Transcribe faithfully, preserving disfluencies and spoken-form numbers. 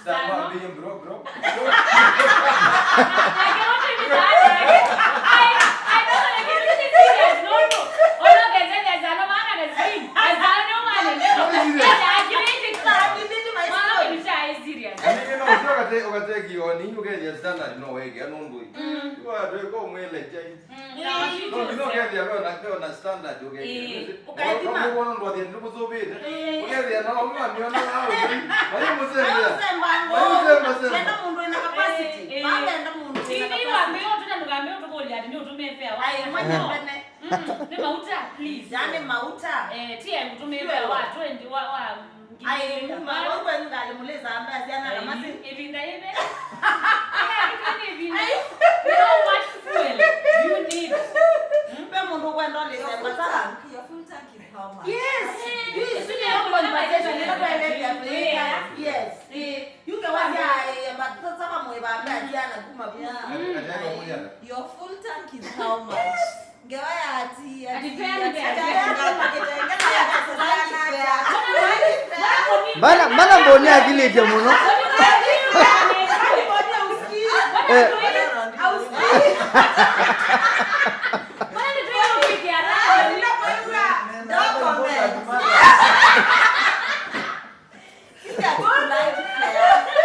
Star, no, I'm being broke, broke. Nĩngĩ no ũsio ũkate-, ũkateki oni, ũkethĩa standard no wekĩa nũndũ ĩ. Mm. Yu andũ ĩko mwĩle chai. Mm. No, no, ũkethĩa ve ona, ve ona standard ũkethĩa. Ĩĩ. Ũkathima. No, no, no, ndwathie ndũkũsũvĩte. Ĩĩ. Ũkethĩa no, ũmwe amiona na ũthei. Mayo mũsembea. Mayo mũsemba ngo. Mayo mũsemba semba. Wenda mũndũ wĩna capacity. Ĩĩ, ĩĩ. Wenda mũndũ wĩna capacity. Ti wambĩo tena ndũkambĩo tũkũlya ati nĩ ũtũme fare wa. Ai, mwana mbene. Mm, nĩ mauta, please. Yaani mauta. Eh, ti ya ngũtũmĩte wa twenty, wa, wa, mm, ai, ngili muma, hapana. Wau kwenu ngalĩ mũlĩsa mbea syana na masi. Eh, ĩvinda yĩve. Eh, ĩvinda yĩve. Ai. You know what fuel you need? Hmm? Pe mũndũ kwenda Your ũlĩse full mbata. Tank, your full tank is how much? Yes. Eh, yes, yes, yes, conversation, yes, yes, yes, yes, yes. Eh. Yu ngewa sya, eh, but sasa vamwe vambe atiana kuma vu. Yeah. Ati, ati, ati, ati, ati. Your full tank is how much? Ngewa ya ati, ati, ati, ati, ati, ati, ati, ati, ati, ati, ati, ati, ati. Mbona, mbona Mboni akilĩtye mũno? Eh.